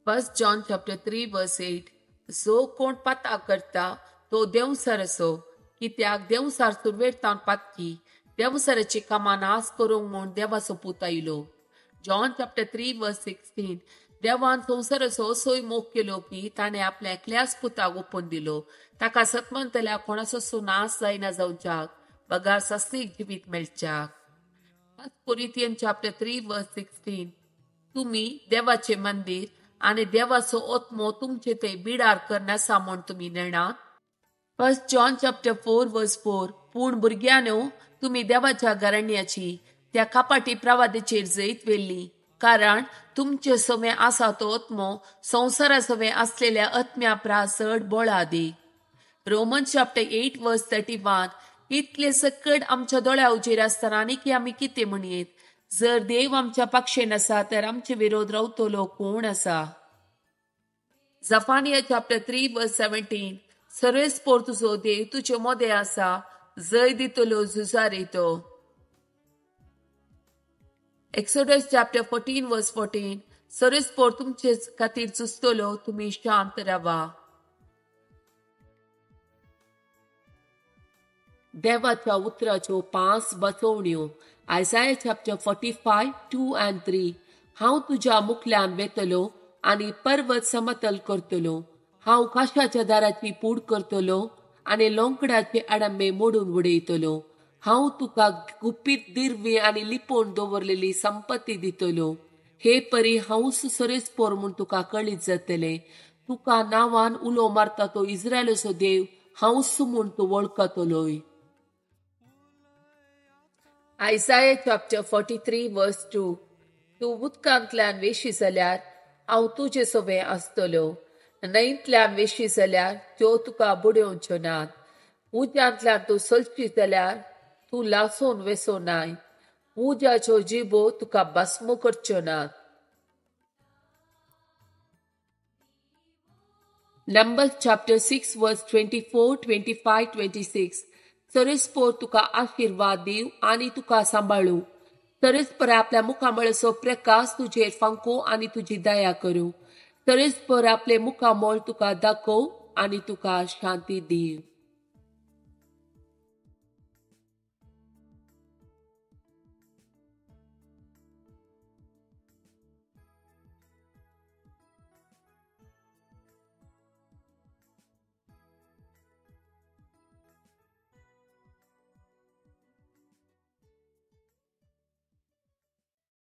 1 John chapter 3 verse 8, जो कोण पाता करता तो देवसर असो, कित्याक देवसार सुरवेर पातकी देवसराची कामां नाश करूंक म्हूण देवाचो पूत आयलो. जॉन चॅप्टर 3 वर्स 16, देवान संवसाराचो असोय मोग केलो की ताणें आपल्या एकल्याच पुताक ओपून दिलो, ताका सतमंतल्या कोणाचो नाश जायना जावच्याक बगार सासणीक जिवीत मेळच्याक. 1 कोरिंथियन चॅप्टर 3 वर्स 16, तुमी देवाचे मंदीर आनी देवाचो आत्मो तुमचे ते बिडार करनासा म्हूण तुमी नेणात. 1 जॉन चॅप्टर 4 वर्स 4, पूण भुरग्यांनो तुमी देवाच्या घराण्याची त्या कपाटी प्रवादाचेर जैत व्हेल्ली, कारण तुमचे सवे आसा तो आत्मो संवसारा सवे आसलेल्या आत्म्या प्रास चड बळादी. रोमन चॅप्टर 8 वर्स 31, इतले सकट आमच्या दोळ्या उजेर आसतना आनी की आमी कितें म्हणयेत? जर देव आमच्या पक्षेन आसा तर आमचे विरोध रावतलो कोण आसा? जफानिया चॅप्टर 3 वर्स 17, सर्वेस्पोर तुजो देव तुजे मोदें आसा, जय दितलो झुजारी तो. एक्सोडस चॅप्टर 14 वर्स 14, सर्वेस्पोर तुमचे खातीर झुजतलो, तुमी शांत रावा. देवाच्या उतराच्यो 5 बचोवण्यो. आयजाया चॅप्टर 45 2 and 3, हांव तुज्या मुखल्यान वेतलो आनी पर्वत समतल करतलो, हांव काशाच्या दाराची पूड करतलो आनी लोंकडाचे आडंबे मोडून उडयतलो, हांव तुका गुपीत दिरवी आनी लिपोवन दवरलेली संपत्ती दितलो, हे परी हांवूच सरेस्पोर म्हूण तुका कळीत जातलें, तुका नांवान उलो मारता तो इस्रायलाचो देव हांवूच म्हूण तूं वळखतलोय. आयजाया चॅप्टर 43 वर्स 2, तूं उदकांतल्यान वेशी जाल्यार हांव तुजे सवें आसतलो, न्हंयतल्यान वेशी जाल्यार त्यो तुका बुडोवच्यो नात, उज्यांतल्यान तूं चलशी जाल्यार तूं लासून वेसो नाय, उज्याच्यो जिबो तुका भस्म करच्यो नात. नंबर्स चॅप्टर 6 वर्स 24, 25, 26, सरेस्पोर तुका आशिर्वाद दिव आनी तुका सांबाळू, सरेस्पर आपल्या मुखामळाचो प्रकाश तुजेर फांको आनी तुजी दया करूं, सरेस्पर आपले मुखामळ तुका दाखोव आनी तुका शांती दिव.